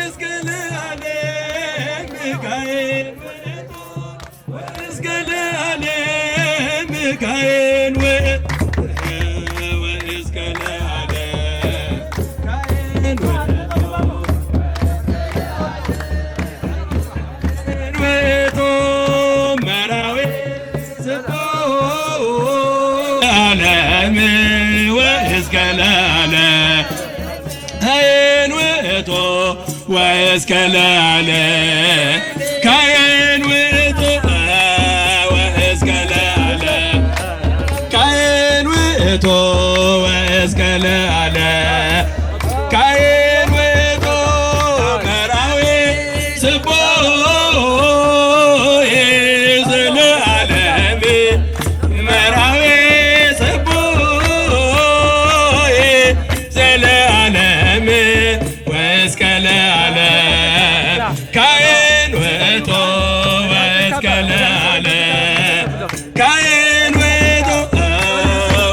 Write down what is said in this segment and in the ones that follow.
እስከ ለዓለም ካህን እስከ ለዓለም ካህን ወ-፣ ወእስከ ለዓለም ካህን ወ-፣ ውእቱ መራዊ ስብሐት ለዓለም ወእስከ ለዓለም ካህን ውእቱ ወእስከ ለዓለም ካህን ውእቱ ወእስከ ለዓለም ካህን ውእቱ ወእስከ ለዓለም ካህን ውእቱ መራዊ ስቡሕ ዘለዓለም መራዊ ስቡሕ ዘለዓለም ወእስከ ለዓለም ካህን ውእቱ ወእስከ ለዓለም ካህን ውእቱ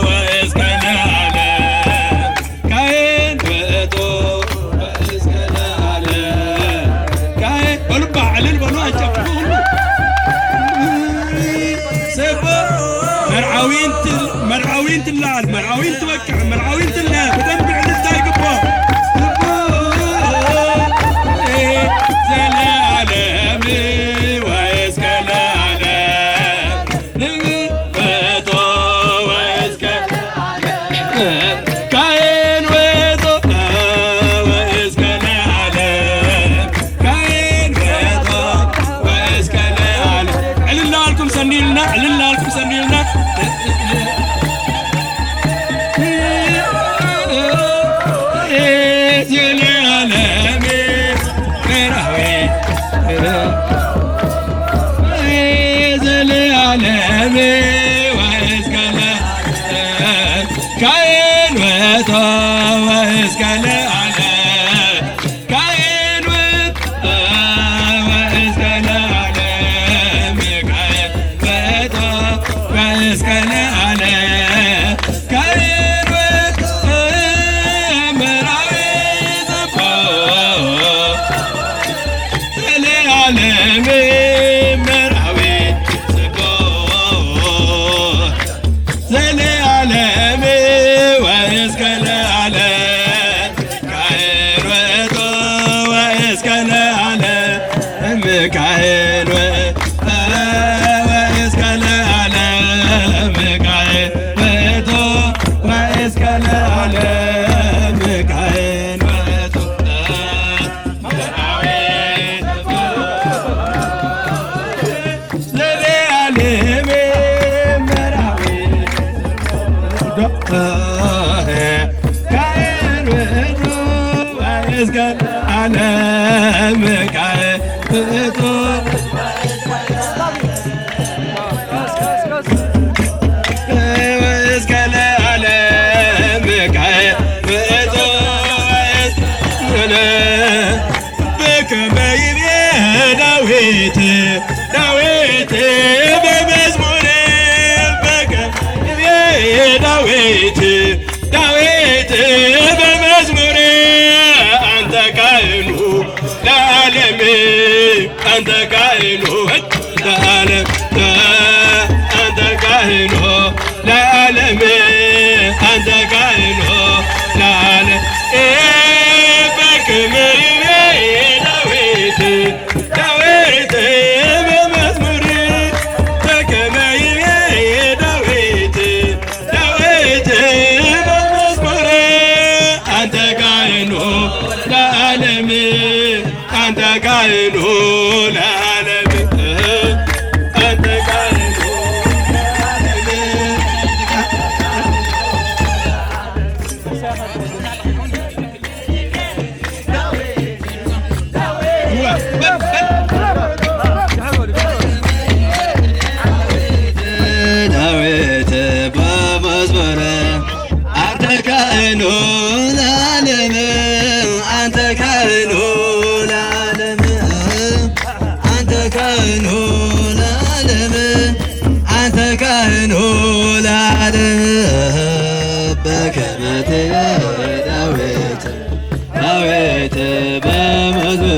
ወእስከ ለዓለም ካህን ውእቱ ወእስከ ለዓለም ካህን። በሉ እባ ዕልል በሉ፣ ኣጨብጭቡ ሁሉ። ስቡሕ መርዓዊን ትል-፣ መርዓዊን ትለዓል፣ መርዓዊን ትበ-፣ መርዓዊንትና ብደንቢ ዕልልታ ይግብኦ። ዘለዓለም ወእስከ ለዓለም ንውእቱ ወእስከ ካህን ውእቱ ወእስከ ለዓለም ካህን ውእቱ ወእስከ ለዓለም። ዕልል እናበልኩም ሰንዩልና፣ ዕልል እናበልኩም ሰንዩልና። ዘለዓለም መራዊ ዘለዓለም ወእስከ ለዓለም ካህን ውእቱ ወእስከ ለዓለም ካህን ውእቱ ወእስከ ለዓለም ካህን ውእቱ ወእስከ ለዓለም ካህን ውእቱ መራዊ ጽቡሕ ዘለዓለም መራዊ ጽቡሕ ዘለዓለም ወእስከ ለዓለም ካህን ውእቱ ወእስከ ለዓለም ካህን ውእቱ ወእስከ ለዓለም ካህን ውእቱ ወእስከ ለዓለም ካህን ውእቱ እስከ ለዓለም ካህን ውእቱ በከመ ይቤ ዳዊት፣ ዳዊት በመዝሙር፣ በከመ ይቤ ዳዊት፣ ዳዊት በመዝሙር፣ አንተ ካህኑ ለዓለም፣ አንተ ካህኑ ለዓለም፣ አንተ ካህኑ ለዓለም፣ አንተ ካህኑ ለዓለም። በከመ ይቤ ዳዊት፣ ዳዊት በመዝሙር፣ በከመ ይቤ ዳዊት፣ ዳዊት በመዝሙር፣ አንተ ካህኑ ለዓለም፣ አንተ ካህኑ ለዓለም፣ አንተ ካህኑ ለዓለም። ዳዊት በመዝሙር፣ አንተ ካህኑ ለዓለም፣ አንተ ካህኑ ለዓለም፣ አንተ ካህኑ ለዓለም፣ አንተ ካህኑ ለዓለም፣ በከመ ትቤ ዳዊት፣ ዳዊት በመዝሙር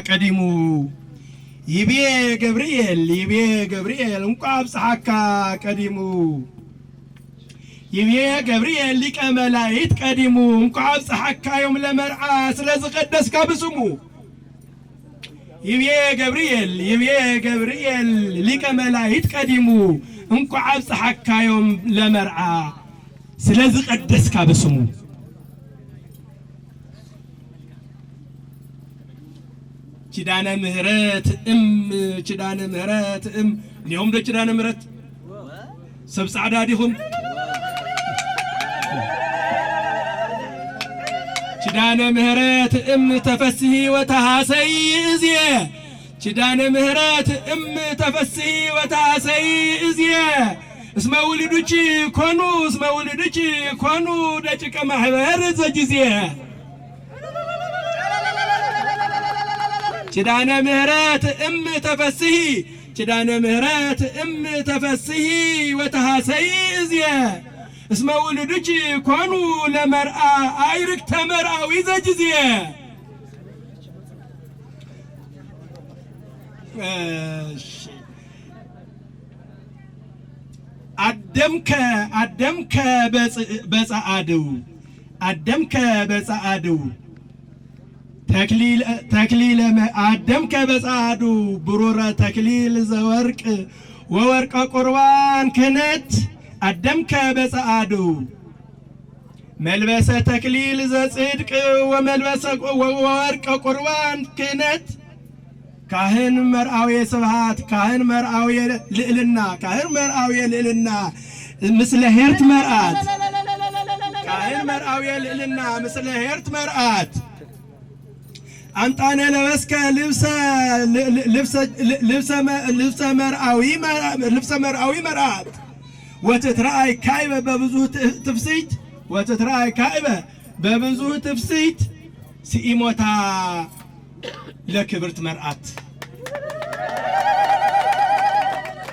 ቀዲሙ። ይቤ ገብርኤል፣ ይቤ ገብርኤል፣ እንኳዕ ኣብጽሓካ ቀዲሙ። ይቤ ገብርኤል ሊቀ መላእክት ቀዲሙ፣ እንኳዕ ኣብጽሓካ ዮም ለመርዓ ስለ ዝቐደስካ ብስሙ። ይቤ ገብርኤል፣ ይቤ ገብርኤል ሊቀ መላእክት ቀዲሙ፣ እንኳዕ ኣብጽሓካ ዮም ለመርዓ ስለ ዝቐደስካ ብስሙ። ኪዳነ ምህረት እም፣ ኪዳነ ምህረት እም። እኒኦም ዶ ኪዳነ ምህረት? ሰብ ጻዕዳ ዲኹም? ኪዳነ ምህረት እም ተፈስሂ ወተሃሰይ እዝየ። ኪዳነ ምህረት እም ተፈስሂ ወተሃሰይ እዝየ። እስመ ውሉድኪ ኮኑ፣ እስመ ውሉድኪ ኮኑ ደቂቀ ማሕበር ዘጊዜ። ኪዳነ ምህረት እም ተፈስሂ፣ ኪዳነ ምህረት እም ተፈስሂ ወተሃሰይ እዝየ። እስመ ውሉድኪ ኮኑ ለመርዓ ኣይርክተ መርዓዊ ዘጊዜ። እሺ። ኣደምከ፣ ኣደምከ በጽ-፣ በጸኣድው፣ ኣደምከ በጸኣድው፣ ተክሊል፣ ተክሊለ መ-፣ ኣደምከ በጸኣድው፣ ብሩረ ተክሊል ዘወርቅ፣ ወወርቀ ቁርባን ክህነት፣ ኣደምከ በጸኣድው፣ መልበሰ ተክሊል ዘጽድቅ፣ ወመልበሰ፣ ወ-፣ ወወርቀ ቁርባን ክህነት፣ ካህን መርአዊ ስብሃት፣ ካህን መርአዊ ልዕልና፣ ካህን መርአዊ ልዕልና፣ ምስለ ሄርት መርአት፣ ካህን መርአዊ ልዕልና፣ ምስለ ሄርት መርአት። ኣምጣነ ለበስከ ልብሰ፣ ል-፣ ል-፣ ልብሰ፣ ል-፣ ልብሰ መ-፣ ልብሰ መርአዊ መ-፣ ልብሰ መርአዊ መርአት። ወትትረአይ ካይበ በብዙ ት-፣ ትፍስይት፣ ወትትረአይ ካይበ በብዙ ትፍስይት፣ ስኢሞታ ለክብርት መርኣት።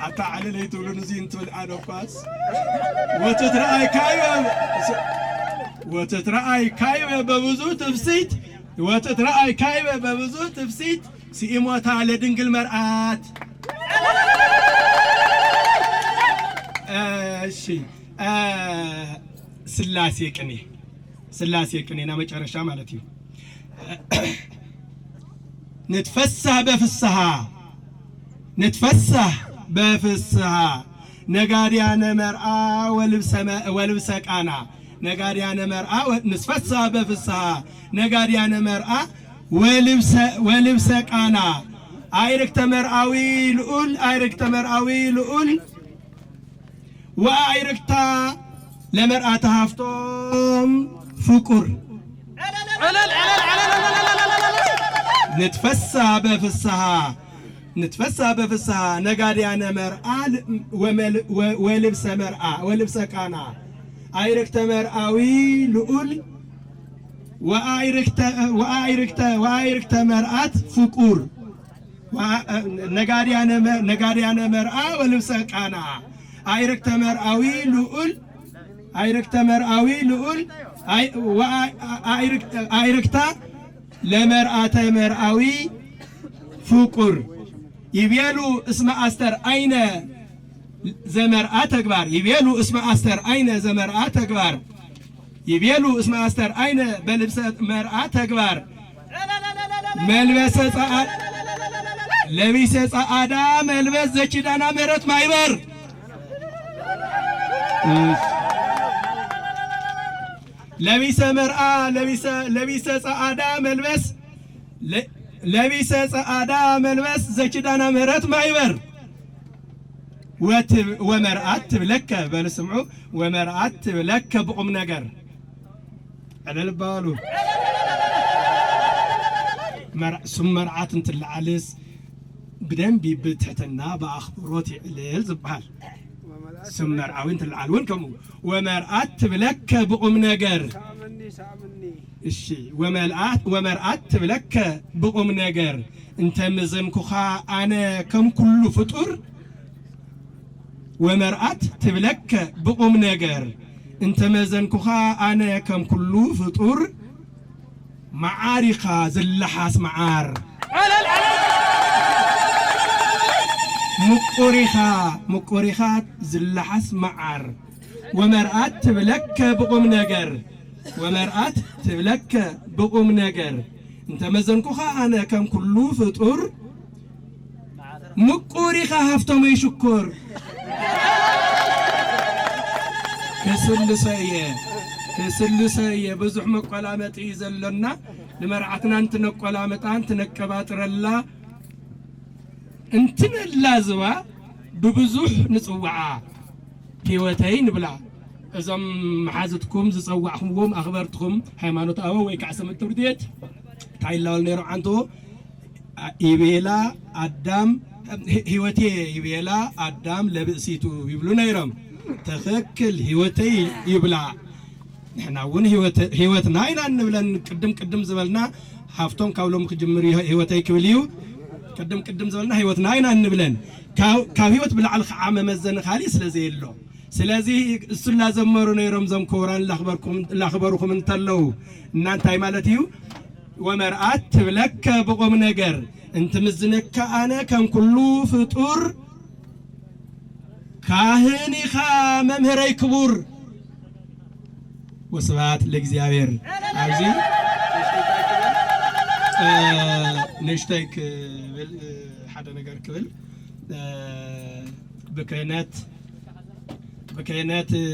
ኣታ ዓለለይ ትብሉን እዚ እንትብል ኣነ እኳስ። ወትትረኣይ ካይበ፣ ወትትረኣይ ካይበ በብዙ ትፍስይት፣ ወትትረኣይ ካይበ በብዙ ትፍስይት፣ ስኢሞታ ለድንግል መርኣት። እሺ፣ እ፣ ስላሴ ቅኔ፣ ስላሴ ቅኔና መጨረሻ ማለት እዩ። ንትፈሳህ በፍስሃ፣ ንትፈሳህ በፍስሃ፣ ነጋድያነ መርዓ ወልብሰ መ-፣ ወልብሰ ቃና፣ ነጋድያነ መርዓ ወ-፣ ንትፈሳህ በፍስሃ፣ ነጋድያነ መርዓ ወልብሰ፣ ወልብሰ ቃና፣ ኣይርክተ መርዓዊ ልዑል፣ ኣይርክተ መርዓዊ ልዑል፣ ወኣይርክታ ለመርኣተ ሃፍቶም ፍቁር። ንትፈሳ በፍስሃ፣ ንትፈሳ በፍስሃ ነጋድያነ መርዓ ል-፣ ወመል-፣ ወ-፣ ወልብሰ መርዓ፣ ወልብሰ ቃና። ኣይርክተ መርዓዊ ልዑል ወኣይርክተ፣ ወኣይርክተ፣ ወኣይርክተ መርዓት ፍቁር። ወኣ-፣ ነጋድያነ መ-፣ ነጋድያነ መርዓ ወልብሰ ቃና። ኣይርክተ መርዓዊ ልዑል፣ ኣይርክተ መርዓዊ ልዑል፣ ኣይ-፣ ወኣ-፣ ኣይርክተ፣ ኣይርክታ ለመርዓተ መርዓዊ ፍቁር። ይቤሉ እስመ ኣስተርኣይነ ዘመርዓ ተግባር። ይቤሉ እስመ ኣስተርኣይነ ዘመርዓ ተግባር። ይቤሉ እስመ ኣስተርኣይነ በልብሰ መርዓ ተግባር። መልበሰ ጸኣ-፣ ለቢሰ ጸዓዳ መልበስ ዘኪዳና ምሕረት ማይበር። ለቢሰ መርዓ፣ ለቢሰ፣ ለቢሰ ጸዓዳ መልበስ፣ ለ-፣ ለቢሰ ጸዓዳ መልበስ ዘኪዳና ምሕረት ማይበር። ወትብ-፣ ወመርዓት ትብለከ፣ በሉ ስምዑ፣ ወመርዓት ትብለከ ብቑም ነገር። ዕልል በሉ። መር-፣ ስም መርዓት እንትለዓልስ ብደንቢ ብትሕትና ብኣኽብሮት ይዕልል ዝበሃል። ስም መርዓዊ እንትለዓል እውን ከምኡ። ወመርዓት ትብለከ ብቑም ነገር። ሳምኒ፣ ሳምኒ። እሺ፣ ወመልኣት፣ ወመርዓት ትብለከ ብቑም ነገር። እንተ መዘንኩኻ ኣነ ከም ኩሉ ፍጡር፣ ወመርዓት ትብለከ ብቑም ነገር። እንተ መዘንኩኻ ኣነ ከም ኩሉ ፍጡር፣ መዓር ኢኻ ዝለሓስ መዓር። ምቁር ኢኻ፣ ምቁር ኢኻ ዝለሓስ መዓር፣ ወመርኣት ትብለከ ብቑም ነገር፣ ወመርኣት ትብለከ ብቑም ነገር፣ እንተመዘንኩኻ ኣነ ከም ኩሉ ፍጡር፣ ምቁር ኢኻ ሃፍቶመይ ሽኮር። ክስልሰ እየ፣ ክስልሰ እየ። ብዙሕ መቆላመጢ እዩ ዘሎና። ንመርዓትና እንትነቆላምጣ፣ እንትነቀባጥረላ፣ እንትነላዝባ ብብዙሕ ንጽውዓ። ህይወተይ ንብላ። እዞም መሓዝትኩም ዝጸዋዕኹምዎም ኣኽበርትኹም፣ ሃይማኖት ኣበው ወይ ከዓ ሰንበት ትምህርቲ ቤት፣ እንታይ ይላበሉ ነይሮም? ዓንቶ ይቤላ ኣዳም፣ ህይወቴ ይቤላ ኣዳም ለብእሲቱ ይብሉ ነይሮም። ትኽክል፣ ህይወተይ ይብላ። ንሕና እውን ህይወት-፣ ህይወትና ኢና እንብለን። ቅድም ቅድም ዝበልና ሃፍቶም ካብ ሎም ክጅምር እዩ፣ ህይወተይ ክብል እዩ። ቅድም ቅድም ዝበልና ህይወትና ኢና እንብለን። ካብ፣ ካብ ህይወት ብላዕሊ ከዓ መመዘኒ ካሊእ ስለ ዘየሎ። ስለዚ እሱ እናዘመሩ ነይሮም እዞም ክቡራን ላኽበርኩም-፣ ላኽበሩኹም እንተለዉ እና እንታይ ማለት እዩ? ወመርኣት ትብለከ ብቑም ነገር እንትምዝነካ ኣነ ከም ኩሉ ፍጡር ካህን ኢኻ መምህረይ ክቡር። ወስብሐት ለእግዚኣብሔር። ኣብዚ፣ እ፣ ንእሽተይ ክብል፣ እ፣ ሓደ ነገር ክብል፣ እ፣ ብክህነት፣ ብክህነት፣ እ፣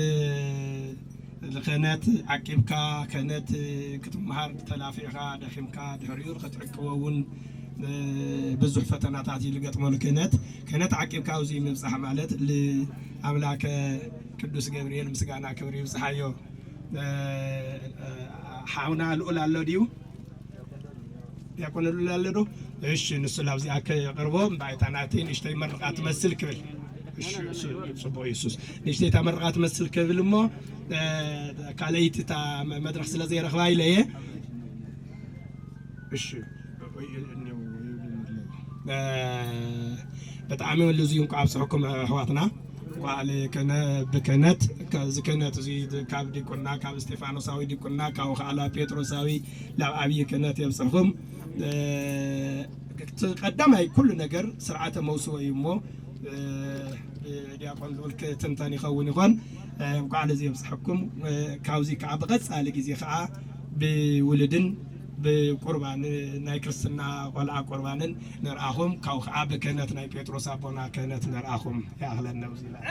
ንክህነት ዓቂብካ፣ ክህነት ክትመሃር ተላፊዕካ፣ ደኺምካ፣ ድሕሪኡ ክትዕቅቦ እውን፣ እ፣ ብዙሕ ፈተናታት እዩ ዝገጥሞ ንክህነት። ክህነት ዓቂብካ ኣብዚ ምብጻሕ ማለት፣ ል-፣ ኣምላከ ቅዱስ ገብርኤል ምስጋና ክብሪ ይብጽሓዮ። እ፣ እ፣ ሓውና ልኡል ኣሎ ድዩ? ዲያቆን ልኡል ኣሎ ዶ? እሺ፣ ንሱ ላብዚኣ ከቕርቦ፣ እምበኣይታ ናተይ ንእሽተይ መርቓ ትመስል ክብል። እሺ፣ እሱ ጽቡቕ፣ የሱስ። ንእሽተይ እታ መርቓ ትመስል ክብል እሞ፣ እ፣ ካልኣይቲ እታ መ-፣ መድረኽ ስለ ዘይረኽባ ኢለ እየ። እሺ። እ፣ ብጣዕሚ ልዙይ እንኳዕ ኣብፅሐኩም ኣሕዋትና። እንኳዕ ልክነ-፣ ብክህነት፣ ከዚ ክህነት እዚ ካብ ዲቁና፣ ካብ እስጢፋኖሳዊ ዲቁና፣ ካብኡ ከዓ ላብ ጴጥሮሳዊ፣ ላብ ዓብዪ ክህነት የብፅሕኩም። እ፣ እቲ ቀዳማይ ኩሉ ነገር ስርዓተ መውስቦ እዩ እሞ፣ እ፣ ዲያቆን ልኡል ክትንተን ይኸውን ይኾን። እ፣ እንኳዕ ልዚ የብፅሐኩም። እ፣ ካብዚ ከዓ ብቐፃሊ ግዜ ከዓ ብውሉድን ብቁርባን ናይ ክርስትና ቆልዓ ቁርባንን ንርኣኹም፣ ካብኡ ከዓ ብክህነት ናይ ጴጥሮስ ኣቦና ክህነት ንርኣኹም። ይኣኽለና ኣብዚ ላይ።